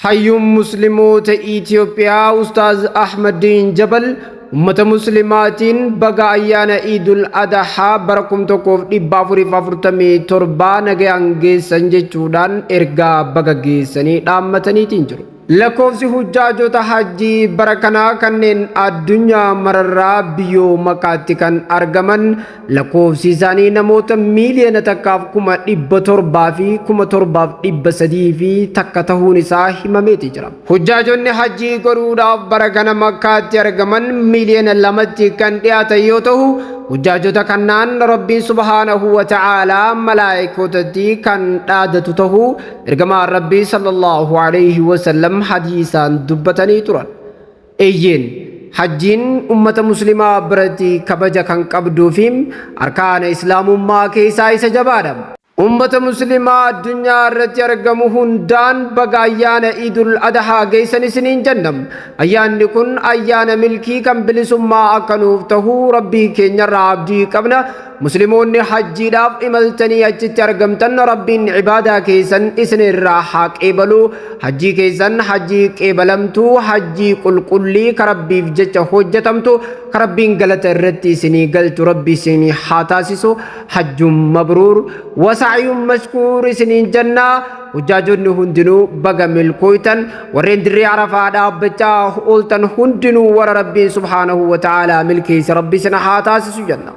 Hayyuun Muslimoota Itiyoophiyaa Ustaaz Ahmaddiin Jabal ummata Muslimaatiin baga ayyaana Iidul Adahaa bara 1447 nagayaan geessan jechuudhaan ergaa baga geessanii dhaammataniitiin jiru. Lakkoofsi hujjaajota hajjii bara kanaa kanneen addunyaa mararraa biyyoo Makkaatti kan argaman lakkoofsi isaanii namoota 1,707,301 tahuun isaa himameeti jira. Hujjaajonni hajjii godhuudhaaf bara kana Makkaatti argaman miiliyoona 2tti kan dhiyaatan yoo ta'u, hujjaajota kannaan Rabbiin subhaanahu wa ta'aalaa malaayikootatti kan dhaadatu tahuu ergamaan Rabbii sallallahu alayhi wa sallam hadiisaan dubbatanii turan. Eeyyeen, hajjiin ummata muslimaa biratti kabaja kan qabduu fi arkaana islaamummaa keessaa isa jabaadha. Ummata muslimaa addunyaa irratti argamu hundaan baga ayyaana Iidul Adahaa geessan isiniin jenna. Ayyaanni kun ayyaana milkii kan bilisummaa akka nuuf tahu Rabbii keenyarraa abdii qabna. Muslimoonni hajjiidhaaf imaltanii achitti argamtan Rabbiin ibaadaa keessan isinirraa haa qeebalu. Hajjii keessan hajjii qeebalamtuu, hajjii qulqullii ka Rabbiif jecha hojjetamtu, ka Rabbiin galata irratti isinii galchu Rabbi isinii haa taasisu. Hajjuun mabruur wasaayuun mashkuur isiniin jenna. Hujjaajonni hundinuu baga milkooytan. Warreen dirree Arafaa dhaabbachaa ooltan hundinuu warra Rabbiin subhaanahu wa ta'aalaa milkeesse Rabbi isin haa taasisu jenna.